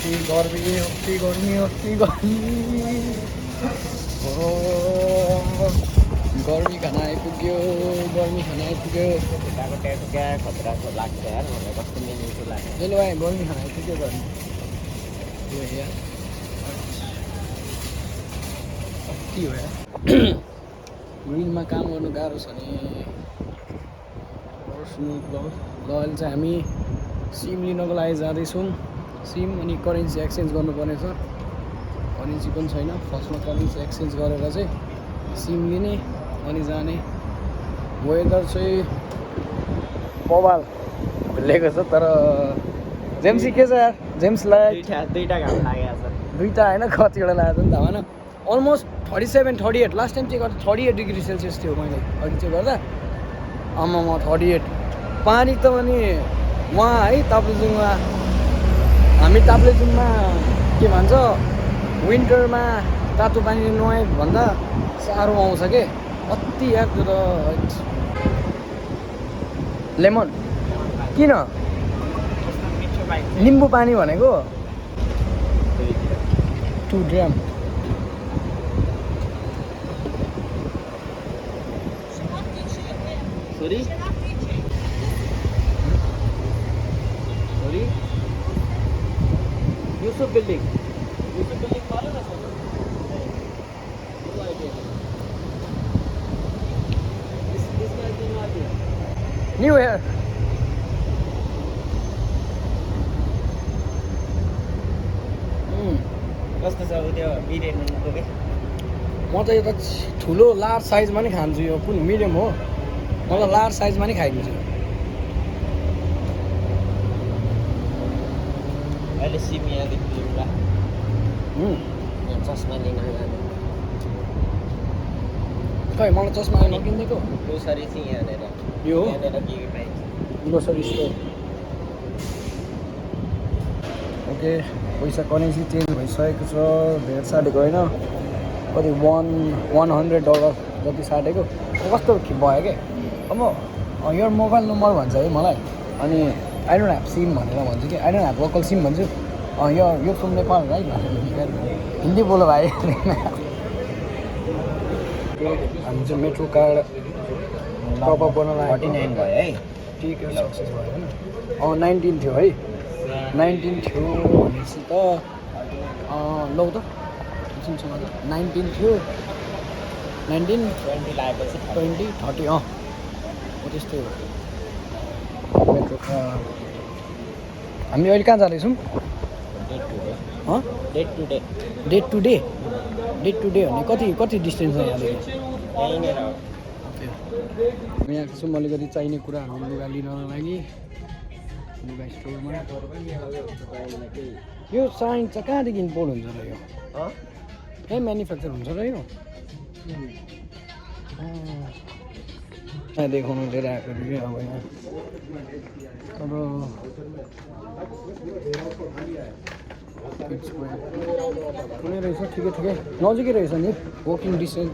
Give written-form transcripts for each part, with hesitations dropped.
अस्ति गर्मी खाना आइपुग्यो खतराको लाग्छ यार मलाई कस्तो मिठो लाग्छ चलो भाइ गर्मी खाना आइपुग्यो गर्मी कति हो यार ग्रिनमा काम गर्नु गाह्रो छ नि ल अहिले चाहिँ हामी सिम लिनको लागि जाँदैछौँ सिम अनि करेन्सी एक्सचेन्ज गर्नुपर्ने छ करेन्सी पनि छैन फर्स्टमा करेन्सी एक्सचेन्ज गरेर चाहिँ सिम लिने अनि जाने वेदर चाहिँ बवाल लेखेको छ तर जेम्सी के छ यार जेम्सलाई दुईटा घाम लागेको छ दुईटा होइन कतिवटा लागेको नि त भन अलमोस्ट 37-38 लास्ट टाइम चाहिँ गर्दा 38 डिग्री सेल्सियस थियो मैले अघि चाहिँ गर्दा आमामा 38 पानी त अनि वहाँ है ताप्लेजुङमा हामी ताप्लेजुङमा के भन्छ विन्टरमा तातो पानी नुहाए भन्दा साह्रो आउँछ के कति यार त्यो त लेमन किन निम्बु पानी भनेको 2 ग्राम Sorry? Sorry? Yusuf Building. Yusuf Building follow na sir? No idea. This guy is not here. New here. कस्तो छ त्यो बिर्यानीको के म त यो त ठुलो लार्ज साइजमा नि खान्छु यो कुन मिडियम हो म त लार्ज साइजमा नि खाइदिन्छु अहिले सिम यहाँदेखि लिउँला चस्मा लिन जाने खै मलाई चस्मा नकिनिदिएको ग्रोसरी चाहिँ यहाँनिर यो यहाँनिर के पाइन्छ ग्रोसरी स्टोर ओके पैसा करेन्सी चेन्ज भइसकेको छ धेर साटेको होइन कति $100 जति साटेको कस्तो भयो क्या अब यो मोबाइल नम्बर भन्छ है मलाई अनि आई डोन्ट ह्याभ सिम भनेर भन्छु कि I don't have local SIM भन्छु यो फ्रम नेपाल है हिन्दी बोलो भाइ हामी चाहिँ मेट्रो कार्ड टपअप गर्न लाग्यो 49 भयो है ठिक सक्सेस भयो होइन 19 थियो है 19 थियो भनेपछि त लौ त 19 थियो 19 20 लागेपछि 20 30 हो त्यस्तै हो मेट्रो हामी अहिले कहाँ जाँदैछौँ डेट टु डे भने कति डिस्टेन्स छ यहाँदेखि यहीँनिर यहाँ छौँ अलिकति चाहिने कुराहरू लुगा लिनको लागि लुगा स्टोरमा यो चाहिन्छ कहाँदेखि इम्पोर्ट हुन्छ र यो यहीँ म्यानुफ्याक्चर हुन्छ र यो यहाँ देखाउनु लिएर आएको कि अब यहाँ अब कुनै रहेछ ठिकै नजिकै रहेछ नि वकिङ डिस्टेन्स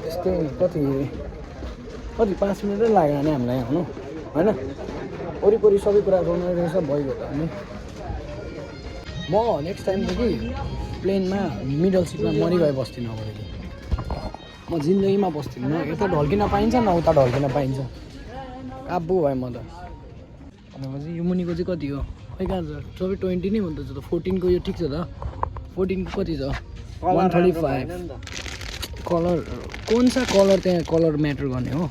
त्यस्तै कति 5 मिनटै लाग्यो नि हामीलाई आउनु होइन वरिपरि सबै कुरा गर्नु रहेछ भइगयो त अनि म नेक्स्ट टाइम चाहिँ कि प्लेनमा मिडल सिटमा मरिगए बस्दिनँ अबदेखि म जिन्दगीमा बस्दिनँ न यता ढल्किन पाइन्छ न उता ढल्किन पाइन्छ काबु भयो म त भनेपछि यो मुनिको चाहिँ कति हो खै कहाँ छ सबै 20 नै हुँदैछ त 14 को यो ठिक छ त 14 को कति छ 135 कलर कुन सा कलर त्यहाँ कलर म्याटर गर्ने हो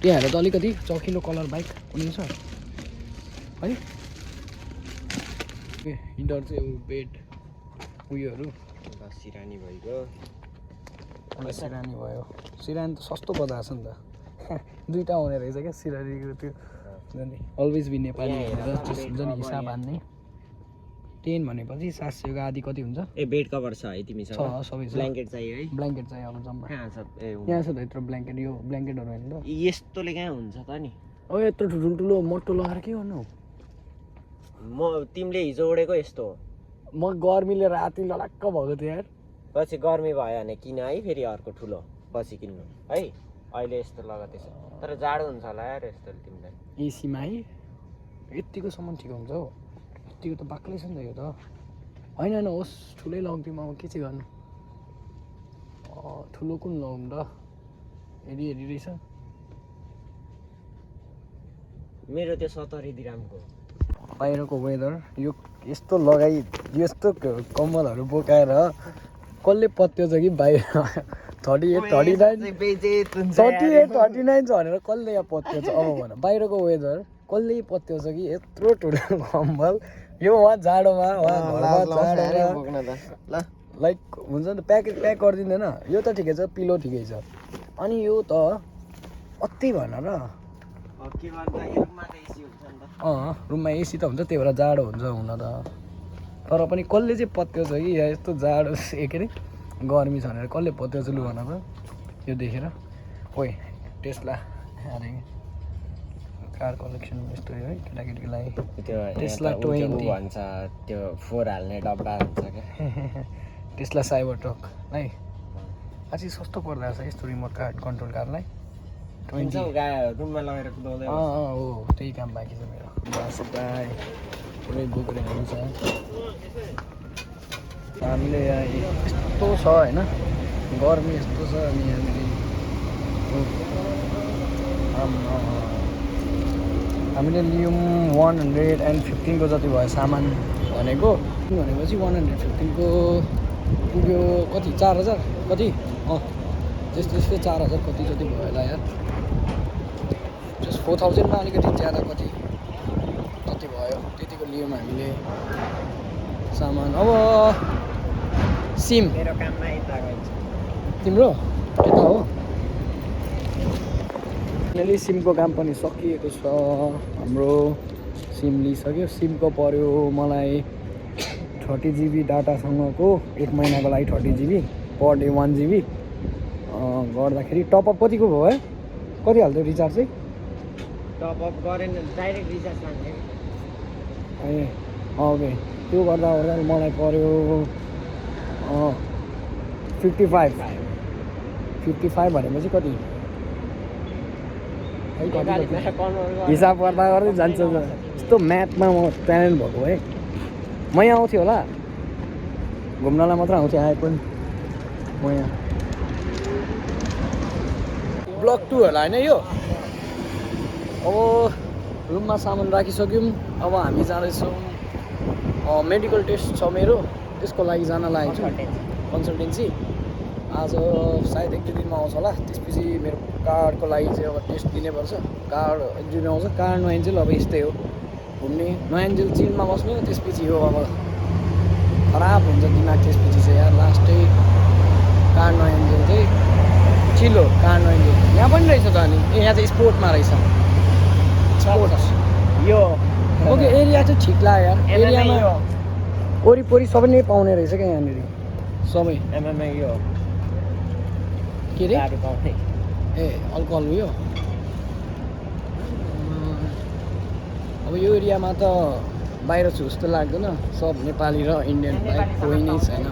त्यहाँ हेरेर त अलिकति चकिलो कलर बाइक कुनै छ है हिटर चाहिँ बेड उयोहरू सिरानी भइगयो सिरानी भयो सिरानी त सस्तो बजार छ नि त दुईवटा हुने रहेछ क्या सिरानीको त्यो अलवेज बी नेपाली हेरेर हुन्छ नि हिसाब हान्ने 10 भनेपछि 700 को आधी कति हुन्छ ए बेड कभर छ है तिमीसँग छ सबै छ ब्ल्याङ्केट चाहियो है ब्ल्याङ्केट चाहियो अब जम्मा कहाँ छ यहाँ छ त यत्रो ब्ल्याङ्केट यो ब्ल्याङ्केटहरू होइन त यस्तोले कहाँ हुन्छ त नि अब यत्रो ठुल्ठुलो मोटो लगाएर के गर्नु म तिमीले हिजो ओढेको यस्तो हो म गर्मीले राति लडक्क भएको थियो यार पछि गर्मी भयो भने किन है फेरि अर्को ठुलो पछि किन्नु है अहिले यस्तो लगाउँदैछ तर जाडो हुन्छ होला यार यस्तो तिमीलाई एसीमा है यतिको सामान ठिक हुन्छ हौ यतिको त बाक्लै छ नि त यो त होइन होइन होस् ठुलै लगिदिउँ अब के चाहिँ गर्नु ठुलो कुन लगाउँ त हेरी हेरी रहेछ मेरो त्यो 70 दिरामको बाहिरको वेदर यो यस्तो लगाइ यस्तो कम्बलहरू बोकाएर कसले पत्याउँछ कि बाहिर 38 39 छ भनेर कसले यहाँ पत्याउँछ अब भन बाहिरको वेदर कसले पत्याउँछ कि यत्रो ठुलो कम्बल यो वहाँ जाडोमा लाइक हुन्छ नि त प्याक गरिदिँदैन यो त ठिकै छ पिलो ठिकै छ अनि यो त अति भनेर रुममा एसी त हुन्छ त्यही भएर जाडो हुन्छ हुन त तर पनि कसले चाहिँ पत्याउँछ कि यहाँ यस्तो जाडो के अरे गर्मी छ भनेर कसले पत्याउँछ लु भन त यो देखेर ओइ टेस्ला कार कलेक्सन यस्तो है केटाकेटीको लागि त्यो टेस्ला 20 भन्छ त्यो 4 हाल्ने डब्बा हुन्छ क्या टेस्ला साइबर ट्रक है अझै सस्तो पर्दो रहेछ यस्तो रिमोट कन्ट्रोल कारलाई 20 रुममा लगेर कुदाउँदै हो त्यही काम बाँकी छ मेरो बस बाई पुरै बोकेर हुन्छ हामीले यहाँ यस्तो छ होइन गर्मी यस्तो छ अनि यहाँनिर हामीले लियौँ 115 को जति भयो सामान भनेको भनेपछि 115 को पुग्यो कति 4000 कति त्यस्तै 4000 कति जति भयो होला यार जस्ट 4000 मा अलिकति ज्यादा कति जति भयो त्यतिको लियौँ हामीले सामान अब सिम मेरो काममा यता गइन्छ तिम्रो यता हो फाइनली सिमको काम पनि सकिएको छ हाम्रो सिम लिइसक्यो सिमको पर्यो मलाई 30 GB डाटासँगको 1 महिनाको लागि 30 GB पर डे 1 GB गर्दाखेरि टपअप कतिको भयो है कति हाल्थ्यो रिचार्ज चाहिँ टपअप गरेन डाइरेक्ट रिचार्ज लाग्ने ए ओके त्यो गर्दा मलाई पर्यो 55 भनेपछि कति हिसाब गर्दा गर्दै जान्छ यस्तो म्याथमा म ट्यालेन्ट भएको है म यहाँ आउँथेँ होला घुम्नलाई मात्र आउँथेँ आए पनि म यहाँ ब्लक 2 होला होइन यो अब रुममा सामान राखिसक्यौँ अब हामी जाँदैछौँ मेडिकल टेस्ट छ मेरो त्यसको लागि जान लागेको छु कन्सल्टेन्सी आज सायद 1-2 दिनमा आउँछ होला त्यसपछि मेरो कार्डको लागि चाहिँ अब टेस्ट दिनैपर्छ कार्ड 1-2 दिन आउँछ कार्ड नआइन्जेल अब यस्तै हो घुम्ने नआइन्जेल चिलमा बस्ने त्यसपछि हो अब खराब हुन्छ दिमाग त्यसपछि चाहिँ यार लास्टै कार्ड नआइन्जेल चाहिँ चिल हो कार्ड नआइन्जेल यहाँ पनि रहेछ त अनि यहाँ चाहिँ स्पोर्टमा रहेछ स्पोर्ट यो ओके एरिया चाहिँ ठिक लाग्यो यार एरियामा वरिपरि सबै नै पाउने रहेछ क्या यहाँनिर सबै एमएमए यो के अरे गाडी पाउने ए अल्कोहल उयो अब यो एरियामा त बाहिर छु जस्तो लाग्दैन सब नेपाली र इन्डियन बाहेक कोही नै छैन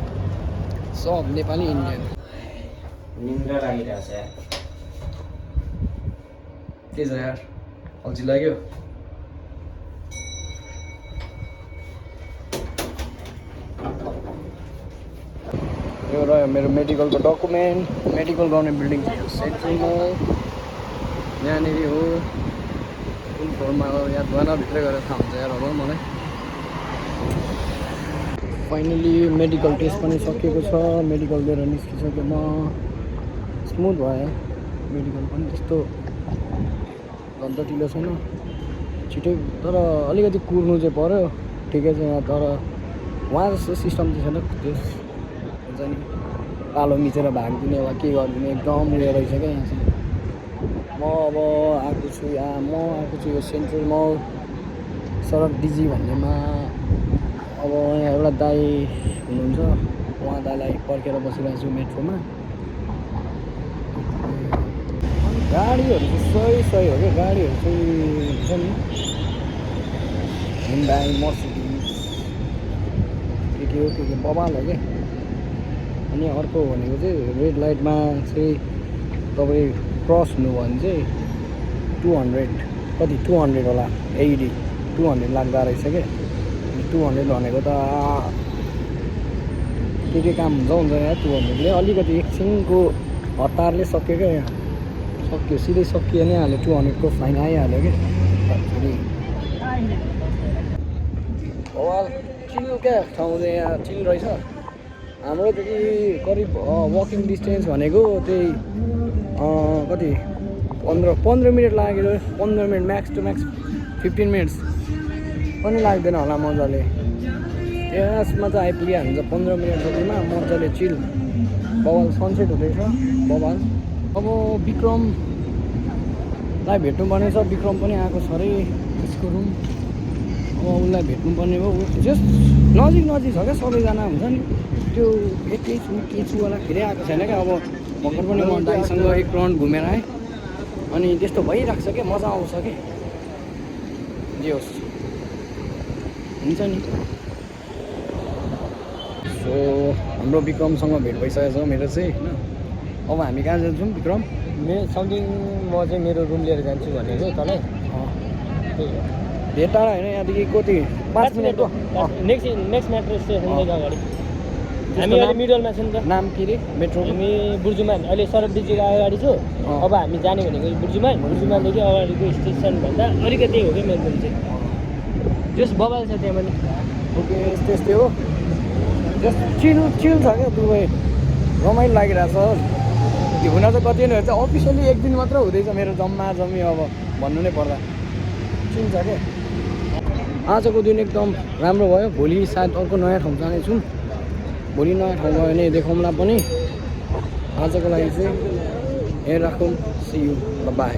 सब नेपाली इन्डियन निन्द्रा लागिरहेछ यार के छ यार अल्छी लाग्यो यो रह्यो मेरो मेडिकलको डकुमेन्ट मेडिकल गर्ने बिल्डिङ चाहिँ यो सेन्ट्रल मल यहाँनिर हो कुन फ्लोरमा हो याद भएन भित्रै गएर थाहा हुन्छ यार अब मलाई फाइनली मेडिकल टेस्ट पनि सकिएको छ मेडिकल दिएर निस्किसक्यो म स्मुथ भयो मेडिकल पनि त्यस्तो घन्टा ढिलो छैन छिटै तर अलिकति कुर्नु चाहिँ पऱ्यो ठिकै छ यहाँ तर उहाँ जस्तो सिस्टम चाहिँ छैन त्यस हुन्छ नि कालो मिचेर भागिदिने वा के गरिदिने एकदम उयो रहेछ क्या यहाँ चाहिँ म अब आएको छु यो सेन्ट्रल मल सडक डिजी भन्नेमा अब यहाँ एउटा दाई हुनुहुन्छ उहाँ दाईलाई पर्खेर बसिरहेको छु मेट्रोमा गाडीहरू चाहिँ सही हो क्या गाडीहरू चाहिँ हुन्छ नि हुन्डाई मर्सिडिज के हो के बबाल हो क्या अनि अर्को भनेको चाहिँ रेड लाइटमा चाहिँ तपाईँ क्रस हुनुभयो भने चाहिँ 200 होला AED 200 लाग्दो रहेछ क्या 200 भनेको त के काम हुन्छ यहाँ 200ले अलिकति एकछिनको हतारले सक्यो क्या यहाँ सक्यो सिधै सकिए नै हाल्यो 200 को फाइन आइहाल्यो कि फेरि चिल क्या ठाउँ चाहिँ यहाँ चिल रहेछ हाम्रोदेखि करिब वकिङ डिस्टेन्स भनेको त्यही कति 15 मिनट लाग्यो 15 minute max to max 15 minutes पनि लाग्दैन होला मजाले यसमा चाहिँ आइपुगिहाल्छ 15 मिनट जतिमा मजाले चिल बवाल सनसेट हुँदैछ बवाल अब विक्रमलाई भेट्नुपर्ने छ विक्रम पनि आएको छ अरे त्यसको रुम अब उसलाई भेट्नुपर्ने भयो जस्ट नजिक छ क्या सबैजना हुन्छ नि त्यो एकै छु के छु होला फेरि आएको छैन क्या अब भर्खर पनि म दाइसँग एक राउन्ड घुमेर आएँ अनि त्यस्तो भइरहेको छ क्या मजा आउँछ कि जे होस् हुन्छ नि सो हाम्रो विक्रमसँग भेट भइसकेको छ मेरो चाहिँ होइन अब हामी कहाँ जान्छौँ विक्रम समथिङ म चाहिँ मेरो रुम लिएर जान्छु भनेको तँलाई धेरै टाढा होइन यहाँदेखि कति 5 मिनटको नेक्स्ट मेट्रो स्टेसनदेखि अगाडि हामी अहिले मिडलमा छौँ नि त नाम के अरे मेट्रो हामी बुर्जुमान अहिले सरब ब्रिजको अगाडि छु अब हामी जाने भनेको बुर्जुमानदेखि अगाडिको स्टेसनभन्दा अलिकति हो क्या मेरो रुम चाहिँ जस बबाल छ त्यहाँ पनि ओके यस्तै हो जस्ट चिल छ क्या दुबई रमाइलो लागिरहेको छ त्यो हुन त कति नै हुन्छ अफिसियली एक दिन मात्र हुँदैछ मेरो जम्मी अब भन्नु नै पर्दा चिल छ क्या आजको दिन एकदम राम्रो भयो भोलि सायद अर्को नयाँ ठाउँ जानेछौँ भोलि नयाँ ठाउँ गयो भने देखाउँला पनि आजको लागि चाहिँ हेर राखौँ सी यू बाई